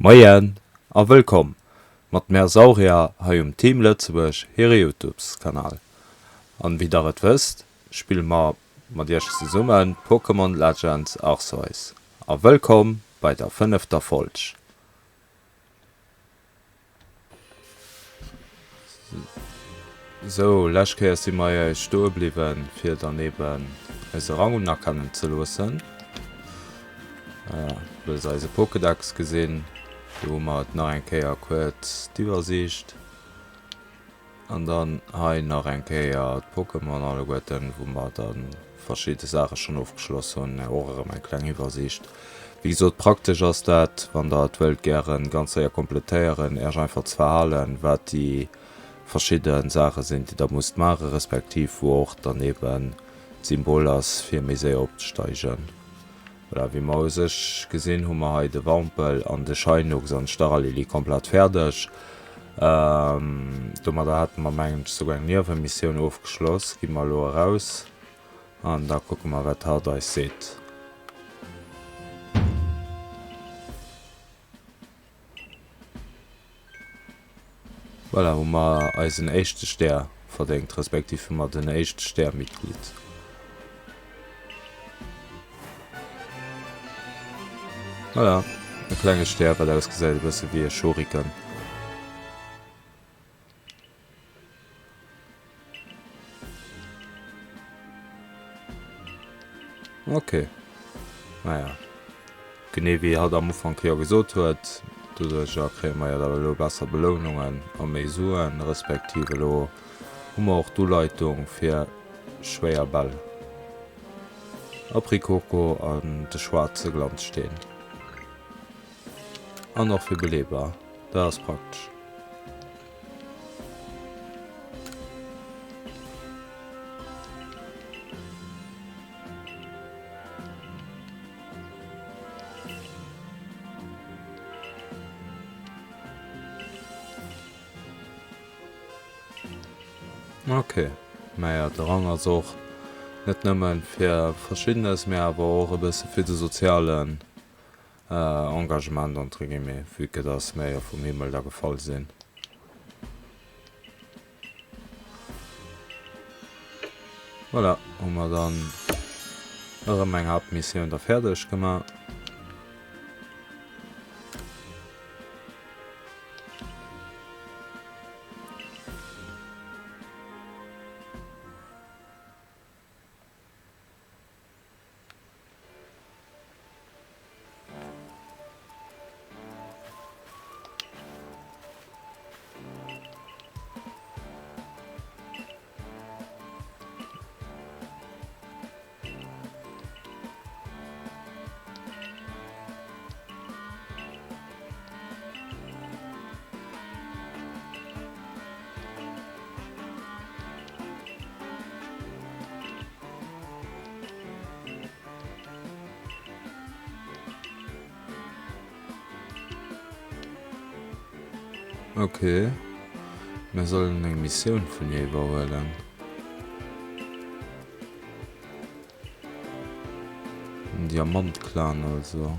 Moien a wëllkomm mat mär Saurier hei um Team Lëtzebuerg hire Youtubes Kanal. An wéi der et wësst spille mer mat iech zesummen Pokémon Legends Arceus a wëllkomm bei der fënnefter Folg. Sou, lescht Kéier si mer eis stoe bliwwen, fir dann eben eise Rang unerkennen ze loossen. Wëll se eise Pokédex gesinn. Do hu mer et nach eng Kéier kuerz d'Iwwersiicht. An dann hei nach eng Kéier d'Pokémon alleguerten, wou mer dann verschidde Saache schonn ofgeschloss hunn. Och erëm eng kleng Iwwersiicht. Wéi gesot, praktesch ass dat, wann der et wëllt gären ganz séier kompletéieren, Äech einfach ze verhalen, wat déi verschidde Saache sinn, déi der musst maachen, respektiv wou och dann eben d'Symbol ass, fir méi séier opzesteigen. Voilà, wéi mer u sech gesinn, hu mer hei de Wampel an de Sheinux an d'Staralili komplett fäerdeg. Domadder hate mer, mengen ech, souguer eng Niewemissioun ofgeschloss. Gi mer elo eraus an da kucke mer, wat hatt eis seet. Voilà, hu mer eisen éischte Stär verdéngt, respektiv hu mer den éischte Stär-Mitglied. Voilà, e klenge Stär, wat ausgesäit e bësse wéi e Schuriken. Ok. Naja. Genee wéi hatt am Ufank jo gesot huet. Doduercher kréie mer jo da elo besser Belounungen a méi Suen, respektiv elo hu mer och d'Uleitung fir schwéier Bäll. Aprikoko an de schwaarze Glanzsteen. An och fir Beleber. Dat ass praktesch. Ok, naja de Rang ass och net nëmmen fir verschiddenes, mee awer och e bësse fir de sozialen Engagement entre guillemets, vue que dass mär jo vum Himmel da gefall sinn. Voilà, hu mer dann erëm eng Haaptmissioun da fäerdeg gemaach. Ok, mir sollen eng Missioun vun hir iwwerhuelen. Den Diamantclan also.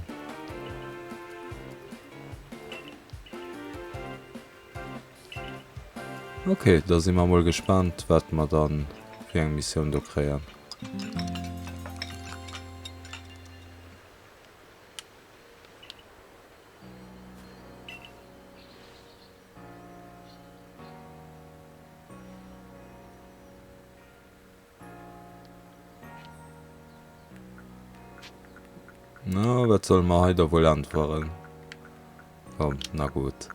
Ok, da si mer mol gespaant wat mer dann fir eng Missioun do kréien. Na, wat solle mer hei da wuel äntweren? Komm, na gutt.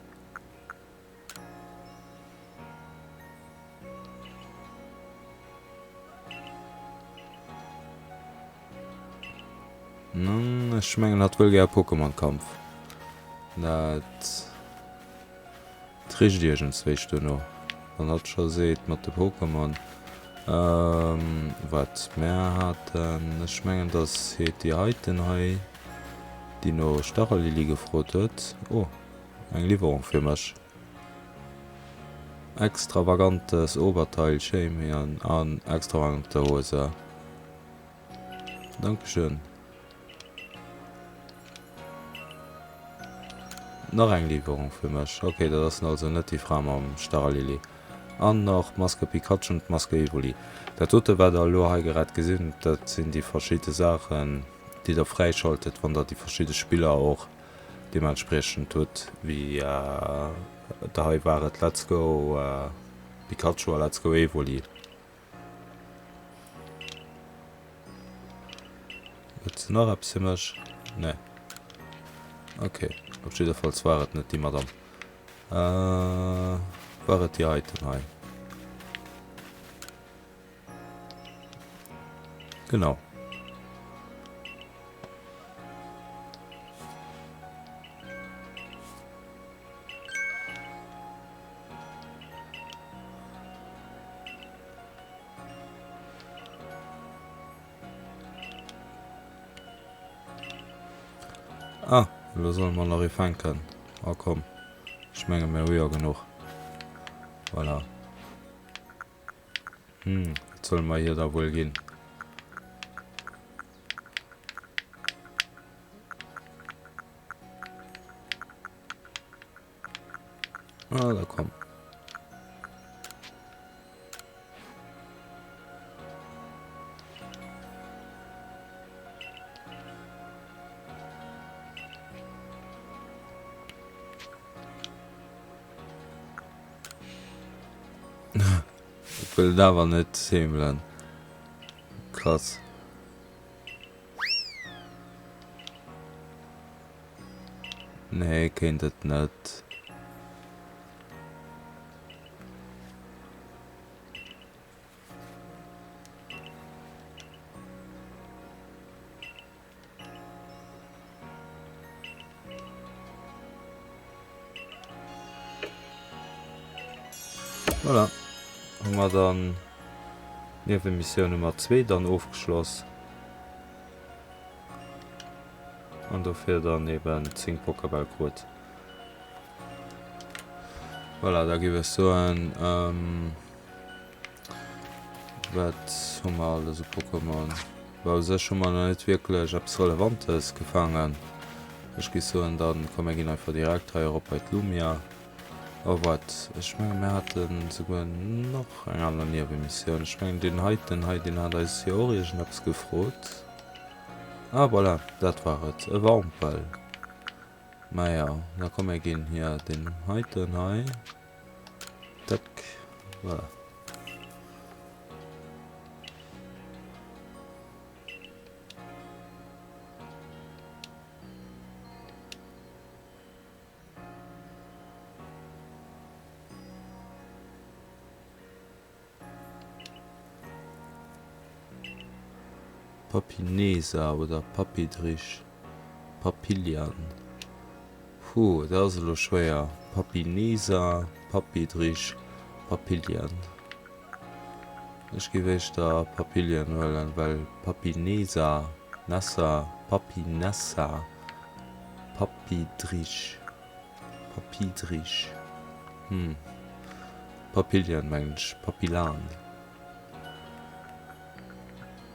Ech mengen hatt wëll gär Pokémon-Kampf. Dat richt iergendswéi duerno. Wann hatt scho seet mat de Pokémon. Wat mär haten, ech mengen dass heet déi heiten hei, déi no Stachelilli gefrot huet. Oh. Eng Liwwerung fir mech. Extravagantes Oberteil, Schéin an extravagante Hose. Dankeschön. Nach eng Liwwerung fir mech. Ok, dat ass also net déi Fra mam Staralili. An nach d'Maske Pikachu an d'Maske Evoli. Dat dote wat der elo hei gerad gesinn hutt, dat sinn déi verschidde Saachen, déi der fräischaltet, wann der déi verschidde Spiller och deementspriechend hutt. Wéi hei war et Let's Go Pikachu a Let's Go Evoli. Huet se nach eppes fir mech? Nee. Ok, op jiddefalls war et net déi Madame. Äh, war et déi heiten hei? Genau. Ah, elo solle mer nach ee fänken. Ah komm, ech menge mir hu jo genuch. Voilà. Hm, wat solle mer hir da wuel ginn? Ah, da komm. Et wëll et awer net heemelen. Krass. Nee, kéint et net. Voilà, hu mer dann Niewemissioun Nummer 2 dann ofgeschloss. An dofir dann eben 10 Pokébäll krut. Voilà, da géif ech soen, ähm, wat hu mer alles u Pokémon? Well u sech hu mer nach net wierklech eppes Relevantes gefaangen. Ech géif soen, dann komm mir ginn einfach direkt hei erop bei d'Lumia. Oh wat, ech mengen mir haten souguer nach eng aner Niewemissioun. Ech mengen deen heiten hei, deen hat eis jo och iergendeppes gefrot. Ah voilà, dat war et, e Wampel. Maja, da komm mir ginn hier deen heiten hei. Tack, voilà. Papinesa oder Papidrich, Papillian, Puh, dat ass elo schwéier, Papinesa, Papidrich, Papillian. Ech géif éischter Papillian huelen, well Papinesa, Nessa, Papinessa, Papidrich, Papidrich, hm, Papillion mengen ech, Papillan.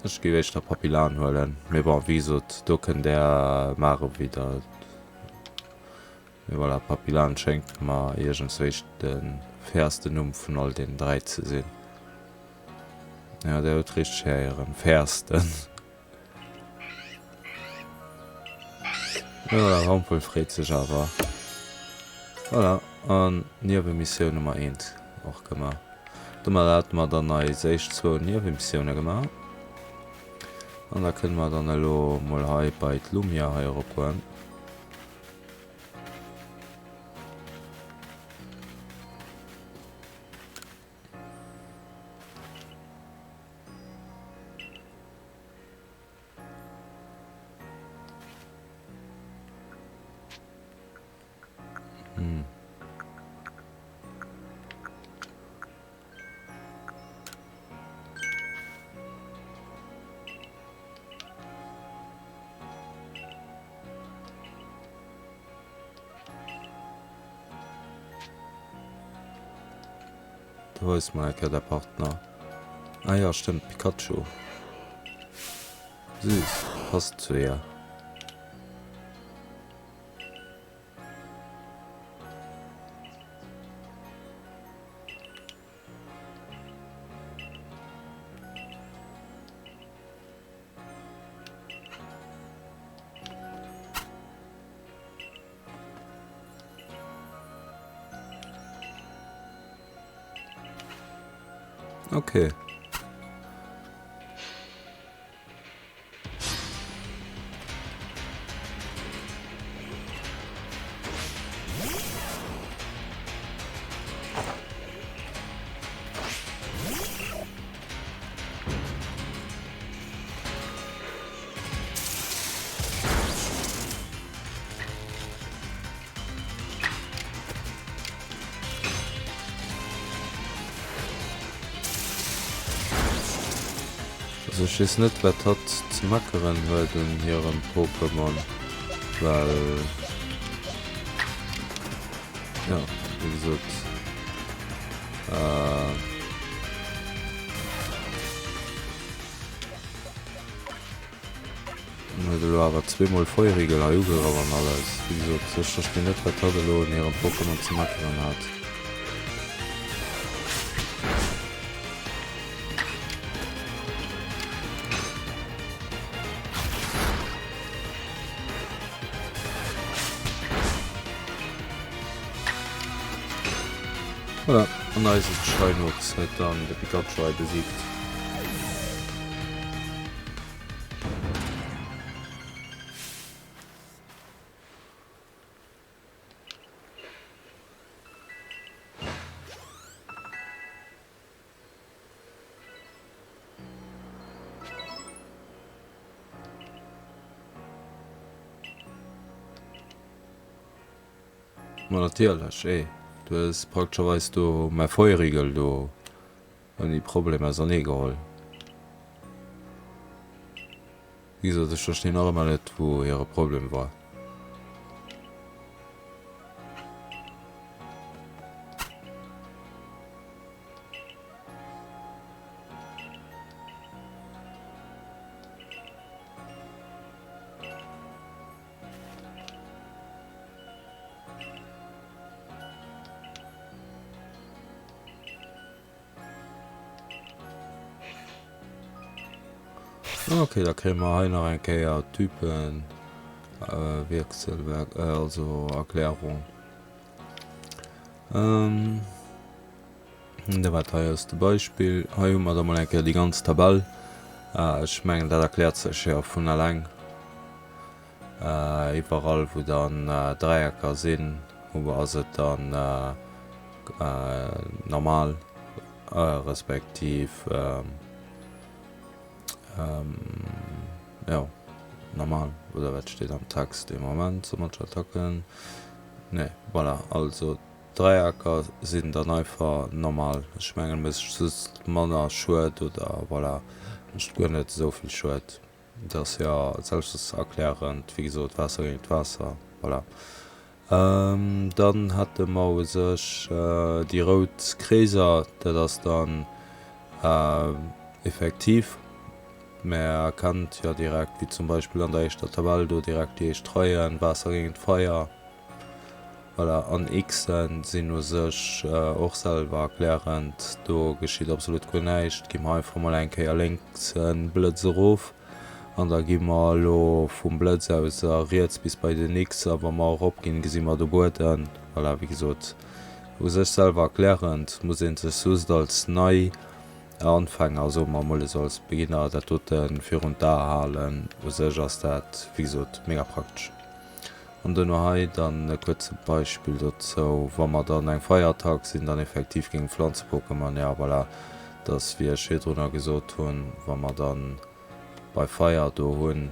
Ech géif éischter Papillan huelen, mee bon, wéi gesot, do kënnt där maache wéi der. Mee voilà, Papillan schéngt mer iergendswéi de fairste Numm vun all deenen 3 ze sinn. Jo, där huet richteg héieren, fairsten. Mee voilà, Rampel freet sech awer. Voilà, an Niewemissioun Nummer 1 och gemaach. Domat hate mer dann eis éischt zwou Niewemissioune gemaach. An da kënne mer dann elo mol hei bei d'Lumia hei eropgoen. Hm. Do weist mer eng Kéier däi Partner. Ah jo, stëmmt, Pikachu. Süß, passt zu hir. Okay. Also ech weess net wat hatt ze meckeren huet un hirem Pokémon, well jo wéi gesot En huet elo awer zweemol Feurigel hei ugegraff an alles. Wéi gesot, ech verstinn net wat hatt elo un hirem Pokémon ze meckeren hat. Voilà, an eise Shinox huet dann de Pikachu hei besiegt. Ma natierlech, eh, du hues praktescherweis do mäi Feurigel do Ouni Problem ausernee geholl. Wéi gesot, ech verstinn nach ëmmer net wou hire Problem war. Ok, da kréie mer hei nach eng Kéier Typen Wiechselwerk, also Erklärung. Da wat hei ass de Beispill. Hei hu mer da mol eng Kéier déi ganz Tabell. Ech mengen dat erkläert sech jo vun eleng. Iwwerall wou dann Dräiecker sinn, hu ass et dann normal respektiv jo normal oder wat steet am Text ee Moment, sou manch Attacken, nee voilà, also Dräiecker sinn dann einfach normal, ech mengen mécht just manner Schued oder voilà mécht guer net esou vill Schued. Dat ass jo selbsterklärend, wéi gesot, Waasser géint Waasser, voilà. Dann hätte mer u sech déi rout Kreeser, dat ass dann effektiv, mä erkennt jo direkt, wéi zum Beispill an der éischter Tabell do direkt déi éischt Reien, Waasser géint Feier. Voilà, an Xen sinn u sech och selwer erklärend, do geschitt absolut guer näischt. Gi mer einfach mol eng Kéier lénks en Blëtz erof an da gi mer elo vum Blëtz aus a riets bis bei den X a wa mer erop ginn, gesi mer de Bueden. Voilà, wéi gesot, u sech selwer erklärend, muss ee sech just als nei Anfänger, soe mer emol esou, als Beginner dat dote virun d'Ae halen. U sech ass dat, wéi gesot, mega praktesch. An duerno hei dann e kuerze Beispill dozou, wa mer dann eng Feierattack sinn, dann effektiv géint Pflanze-Pokémon, ja voilà, dass wéi ech virdrunner gesot hunn, wa mer dann bei Feier do hunn,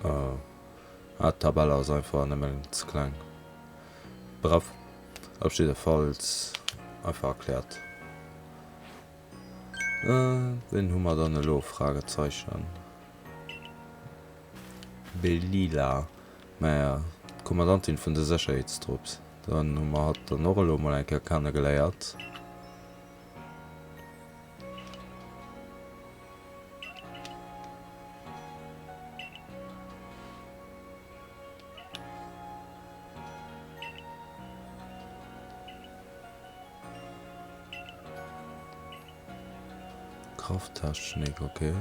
ah d'Tabell ass einfach nëmmen ze kleng, bref, op jiddefalls einfach erkläert. Ween hu mer dann elo? Fragezeichen. Belila, Maja, d'Kommandantin vun de Sécherheetstrupps. Dann hu mer hatt dann och elo mol eng Kéier kennegeléiert. Krafttechnik, okay.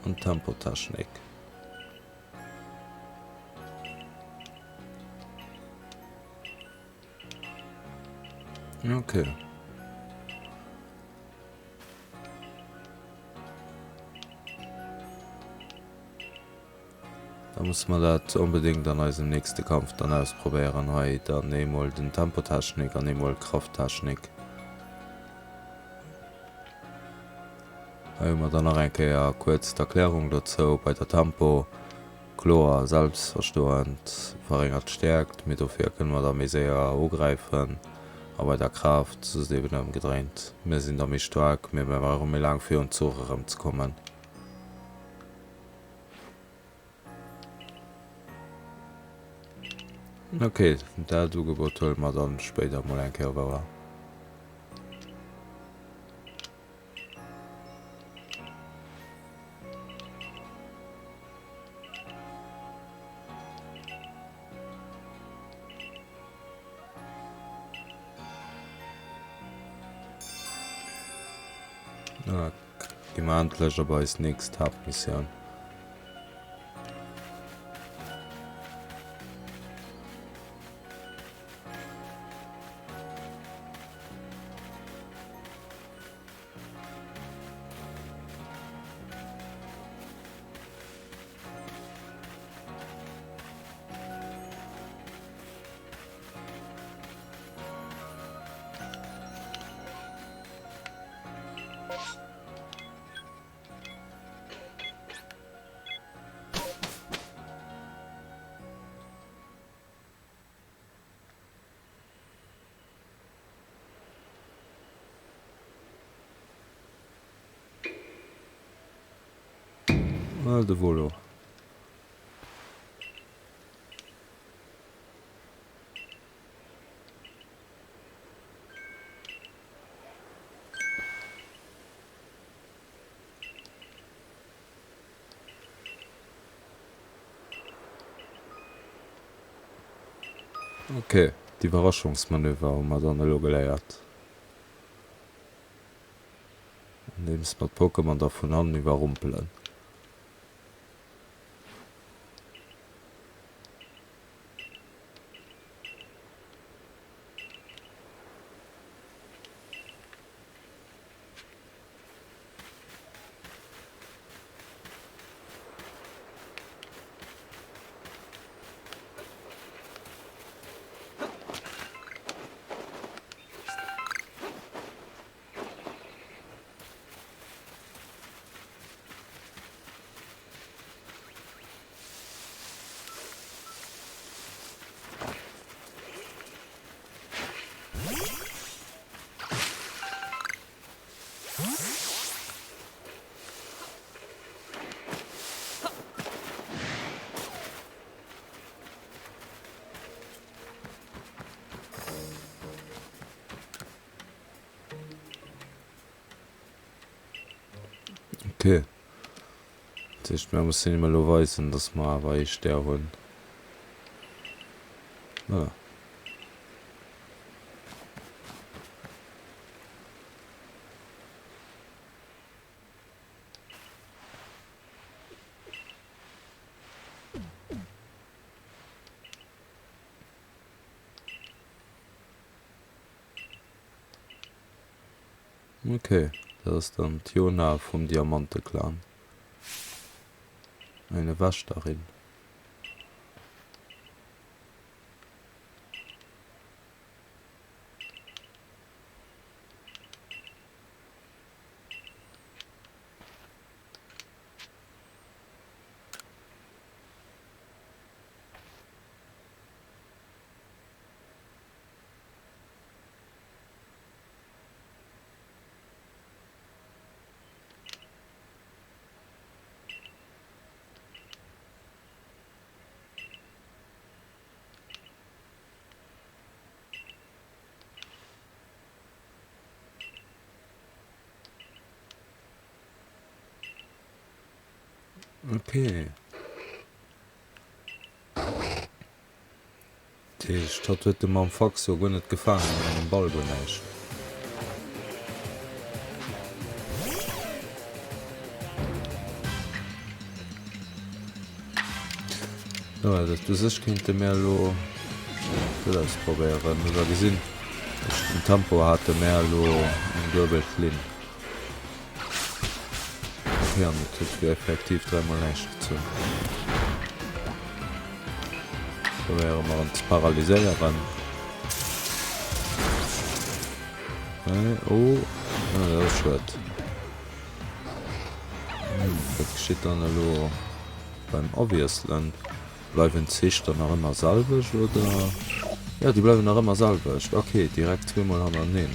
An Tempotechnik. Okay. Da musse mer dat onbedéngt an eisem nächste Kampf dann ausprobéieren. Hei dann eemol den Tempotechnik an eemol Krafttechnik. Hei hu mer dann nach eng Kéier kuerz d'Erklärung dozou bei der Tempo. Kloer, selbstverstoend verréngert d'Stäerkt, mee dofir kënne mer da méi séier ugräifen. A bei der Kraaft ass et eben ëmgedréint, mir sinn da méi staark, mee mir brauche méi laang fir un d'Zuch erëmzekommen. Ok, dat Ugebot huele mer dann spéider mol eng Kéier wouer. Da gi mer endlech op eis nächst Haaptmissioun. Ah, de Volo. Ok, d'Iwwerraschungsmanöver hu mer dann elo geléiert. Andeems mer d'Pokémon da vun hannen iwwerrumpelen. Okay. Dat heescht, mir mussen him elo weisen, dass mer awer ee Stär hunn. Voilà. Ok, dat ass dann d'Yona vum Diamanteclan. Eine Wächterin. Okay. Dat heescht, hatt huet de mam Faxo guer net gefaangen an engem Ball guer näischt. Jo, dat u sech kéinte mir elo dat ausprobéieren oder gesinn. Duerch den Tempo hate mär elo eng duebelt Linn. Okay, an et huet jo effektiv dräimol näischt gezunn. Probéiere mer en ze paralyséieren. Hei, oh, ah, dat ass schued. Hm, wat geschitt dann elo beim Awiesselen? Bleiwen d'Zich dann nach ëmmer selwecht, oder? Jo, déi bleiwen nach ëmmer selwecht. Ok, direkt zweemol hannereneen.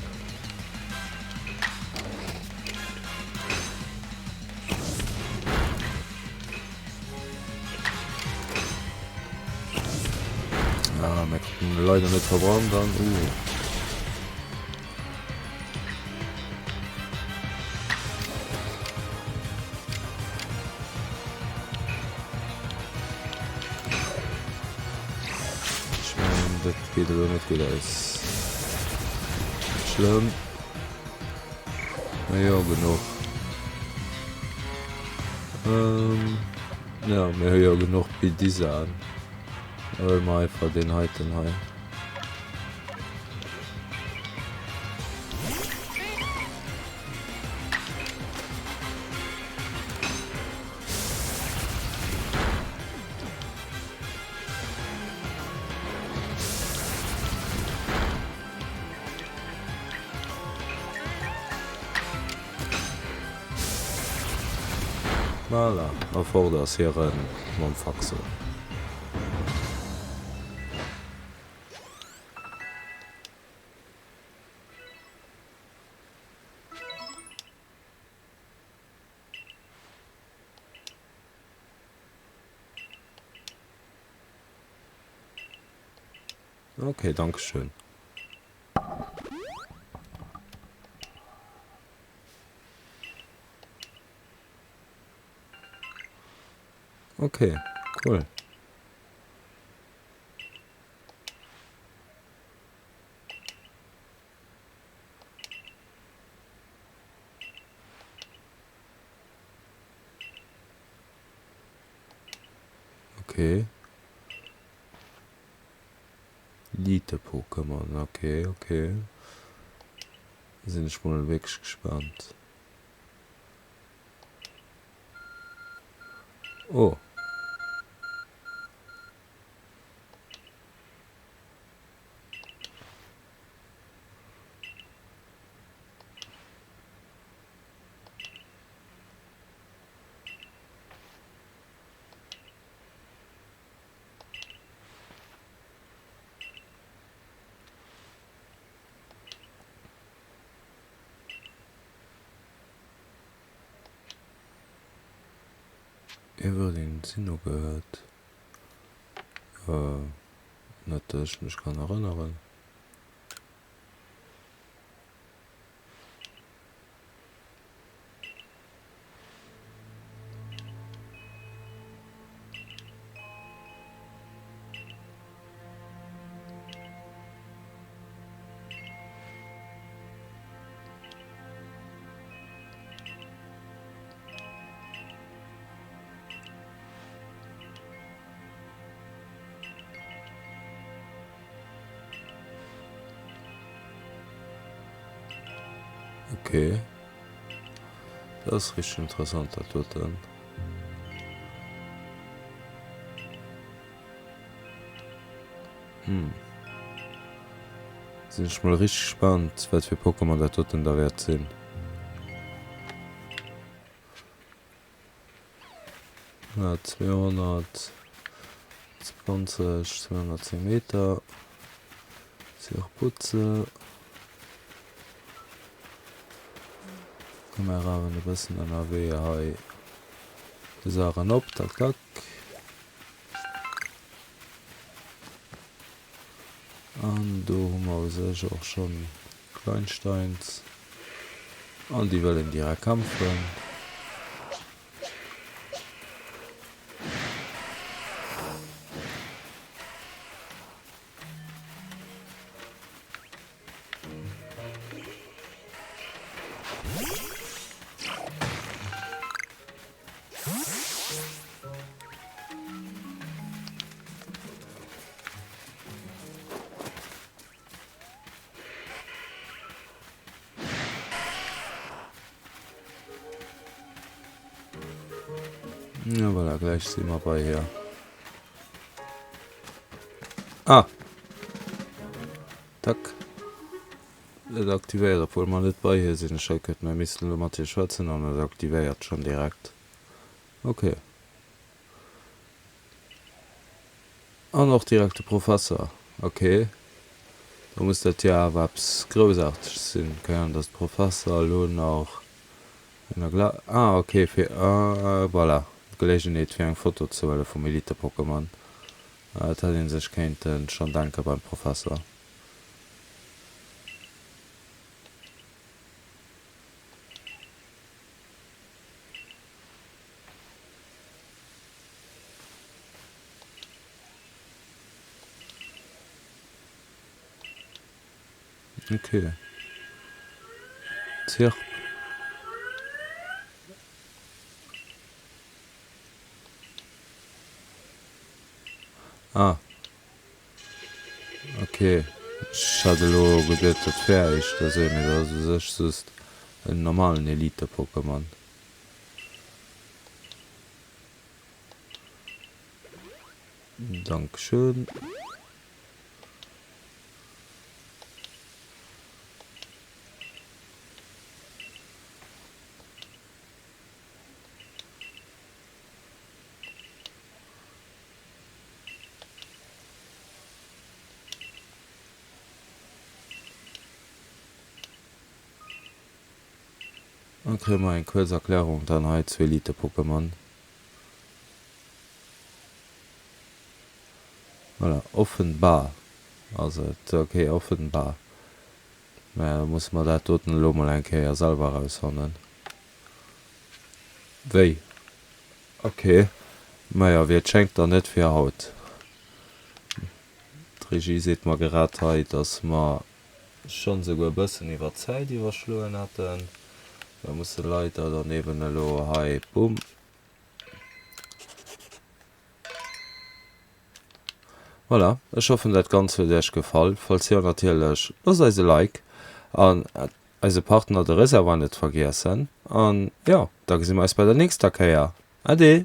Ah, mir kruten e leider net verbrannt an uh. Ech mengen, dat geet elo net gutt aus. Net schlëmm. Mir jo genuch. Ähm, ja, mir hu jo genuch Bidisaen. Da huele mer einfach deen heiten hei. Voilà, a fort ass hiren mam Faxo. Okay, dankeschön. Okay, cool. Okay. Elite Pokémon, okay, okay. Sinn ech mol wierklech gespaant. Oh. Iwwer den Sinno gehört. Net dass ech mech kann erënneren. Okay. Dat ass richteg interessant dat doten. Hm. Sinn ech mol richteg gespannt, wat fir Pokémon dat doten da wäert sinn. Na, 220, 210 Meter. Sirputze. Komm mer rawen e bëssen ënnerwee hei de Saachen op. Tak, tak. An do hu mer u sech och schonn Kleinsteins. An déi wëllen direkt kämpfen. Ja, voilà, gleich si mer bei hir. Ah! Tack. Et aktivéiert, obwuel mer net bei hir sinn. Ech hat geduet, mer missten elo mat hir schwätzen an et aktivéiert schonn direkt. Ok. An och direkt de Professer. Ok. Da muss dat jo awer eppes Groussaarteges sinn. Keng Ahnung, dass de Professer elo nach ënner Gla. Ah, ok, fir, ah, voilà, d'Geléigenheet fir eng Foto ze huele vum Elite-Pokémon. Dat hätt ee sech kéinte schonn denke beim Professer. Ok. Zirp. Ah. Ok. Ech hat elo geduet dat wär éischter esou, mee dat ass u sech just en normalen Elite-Pokémon. Dankeschön. Dann kréie mer eng kuerz Erklärung dann hei zu Elite-Pokémon. Voilà, offenbar ass et. Ok, offenbar. Maja, da musse mer dat doten elo mol eng Kéier selwer erausfannen. Wéi? Ok. Maja, wéi et schéngt dann net fir haut. D'Regie seet mer grad hei, dass mer schonn esouguer e bëssen iwwer d'Zäit iwwerschloen hätten. Mer musse leider dann eben elo hei, bumm. Voilà, ech hoffen dat Ganzt huet iech gefall. Falls jo natierlech loosst eis e Like an eise Partner de Reservoir net vergiessen. An jo, da gesi mer eis bei der nächster Kéier. Ade!